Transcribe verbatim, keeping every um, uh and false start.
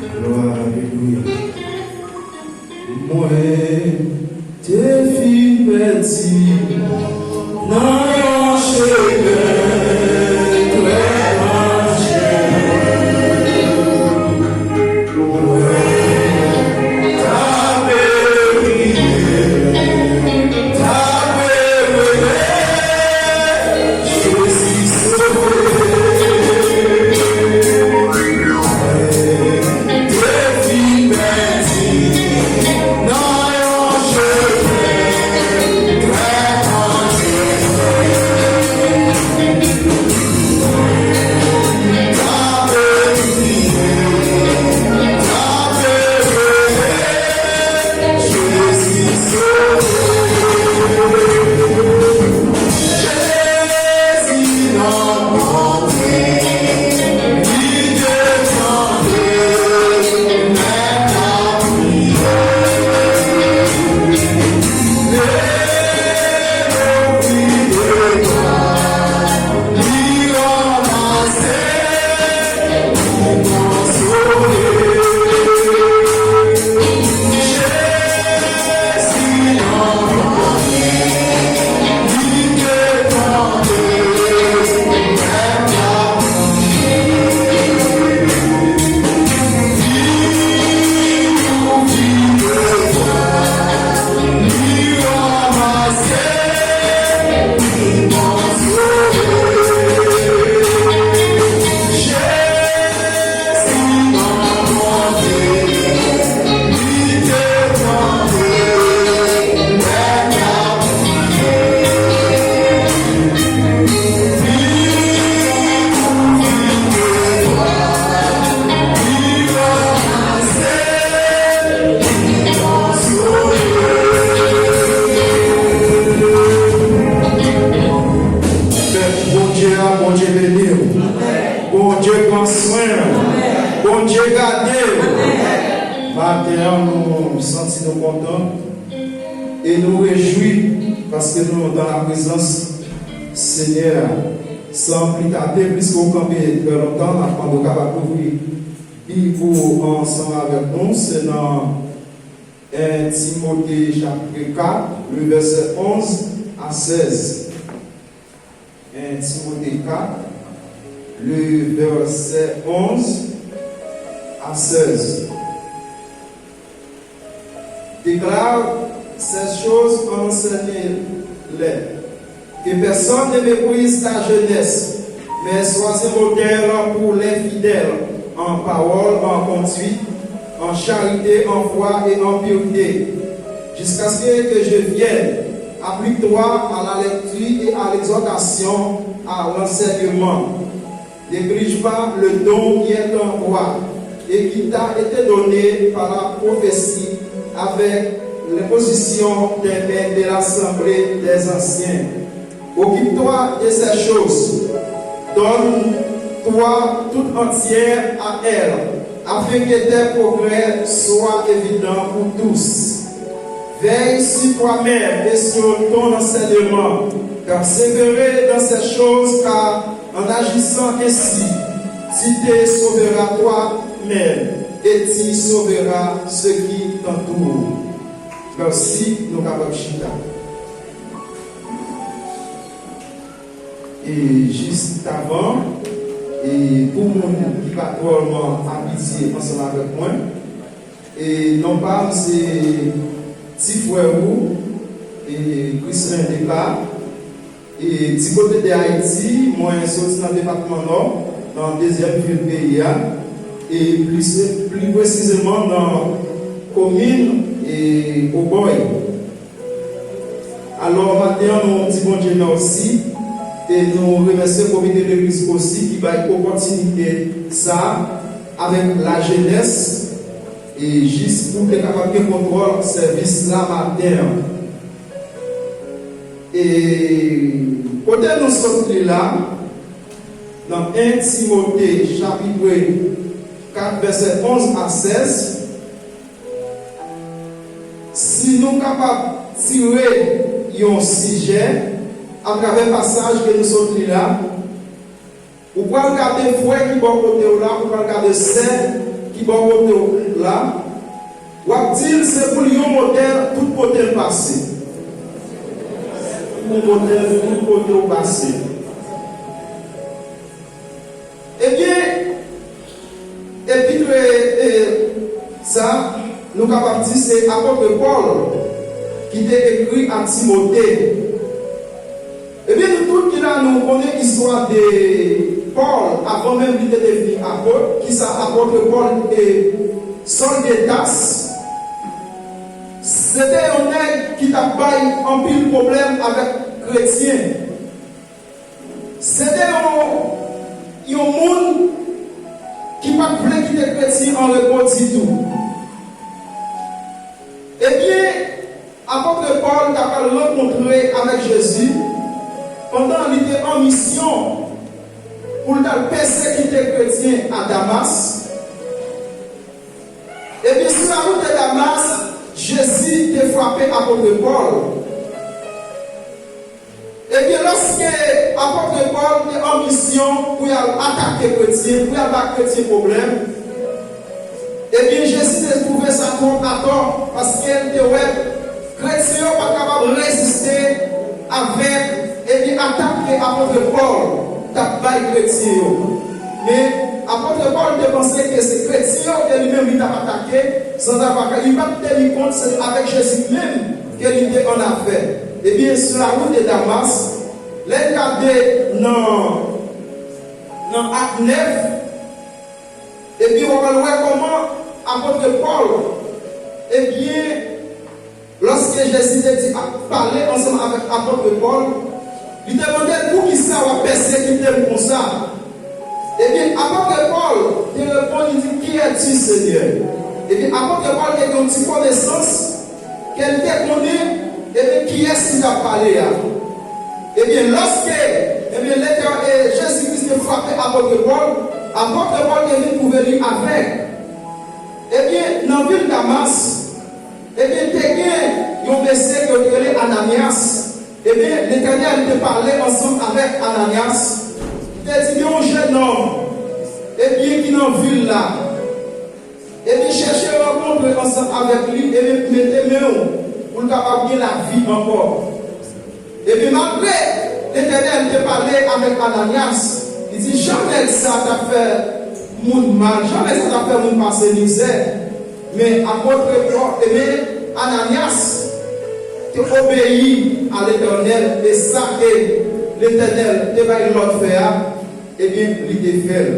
Glwa, alelouya. Mwen te fin pèdi nan yon chemen trè danjere. Mwen t ap priye, t ap rele, Jezi sove. Pèp Bondye a, Bondye beni w. Bondye pran swen w. Bondye gade w. Maten an, nou santi nou kontan e nou rejwi paske nou dans la prezans Senyè a. San pli tade, plis ke w kanpe trè lontan, n ap mande w kapab louvri Bib ou ansanm avèk nou. Se nan en Timote chapit kat, le vèsè onz a sèz. En Timote kat, le vèsè onz a sèz. Déclare ces choses, enseigne-les. Que personne ne méprise ta jeunesse, mais sois un modèle pour les fidèles en parole, en conduite, en charité, en foi et en pureté, jusqu'à ce que je vienne. Applique-toi à la lecture et à l'exhortation, à l'enseignement. Néglige pas le don qui est en toi et qui t'a été donné par la prophétie avec l'imposition des mains de l'assemblée des anciens. Occupe-toi de ces choses. Donne-toi tout entière à elles, afin que tes progrès soient évidents pour tous. Veille sur toi-même et sur ton enseignement. Persévérer dans ces choses, car en agissant ainsi, tu te sauveras toi-même et tu sauveras ceux qui t'entourent. Mèsi, nou kapab chita. E jis avan, e pou moun ki pa twò abitye ansanm avèk mwen, e non pa m se ti frè ou, e Chrislin Descartes. E di kote de Ayiti, mwen soti nan depatman Nò, nan dezyèm vil peyi a, e plis, pli presizeman nan komin, e Obòy. Alò, maten an, nou di Bondye mèsi e nou remèsye komite legliz osi ki bay opòtinite sa a avèk lajenès e jis pou te kapab gen kontwòl sèvis la maten an. E kote nou sot li la, nan en Timote chapit kat vèsè onz a sèz, si nou kapab tire yon sijè atravè pasaj ke nou sot li la, ou pral gade frè ki bò kote w la, ou pral gade sè ki bò kote w la, w ap di l se pou l yon modèl tout kote l pase. Yon modèl tout kote w pase. Ebyen, epit, e, e, sa, nou kapab di se apot Pòl ki te ekri a Timote. Ebyen, nou tout ki la, nou konnen istwa de Pòl, avan menm li te devni apot, kisa apot Pòl e Sòl de Tas. Se te yon nèg ki t ap bay anpil pwoblèm avèk kretyen. Se te yon, yon moun ki pa t vle kite kretyen an repo ditou. Ebyen, apot Pòl ta pral rankontre avèk Jezi pandan li te an misyon pou l t al pèsekite kretyen a Damas. Ebyen, sou lawout de Damas, Jezi te frape apot Pòl. Ebyen, lòske apot Pòl te an misyon pou y al atake kretyen, pou y al ba kretyen pwoblèm, ebyen, Jezi te twouve sa twòp atò, paske l te wè kretyen yo pa t kapab reziste avèk, ebyen, atak ke apot Pòl t ap bay kretyen yo. Men, apot Pòl te panse ke se kretyen yo ke li menm li t ap atake, sanzava ke li pa t teni kont se avèk Jezi menm ke li te annafè. Ebyen, sou lawout de Damas, lè n gade nan, nan Ak nèf, ebyen, w ap wè kòman apot Pòl, ebyen, lòske Jezi te di ap pale ansanm avèk apot Pòl, li te mande l, poukisa w ap pèsekite m konsa? Ebyen, apot Pòl te reponn, li di, qui es-tu, Seigneur? Ebyen, apot Pòl te gen yon ti konesans ke l te konnen, ebyen, kiyès li t ap pale a. Ebyen, lòske, ebyen, Letè-, e, Jezi Kris te frape apot Pòl, apot Pòl te vin twouve li avèg. Ebyen, nan vil Damas, ebyen, te gen yon mesye ke yo te rele Ananyas. Ebyen, Letènèl te pale ansanm avèk Ananyas. Li te di, gen yon jennonm, ebyen, ki nan vil la. Ebyen, chèche rankontre ansanm avèk li, ebyen, mete men w pou l kapab gen lavi ankò. Ebyen, malgre Letènèl te pale avèk Ananyas, li di, jan nèg sa t ap fè moun mal, jan nèg sa t ap fè moun pase mizè. Men apot Pòl, ebyen, Ananyas te obeyi a Letènèl, e sa ke Letènèl te bay lòd fè a, ebyen, li te fè l.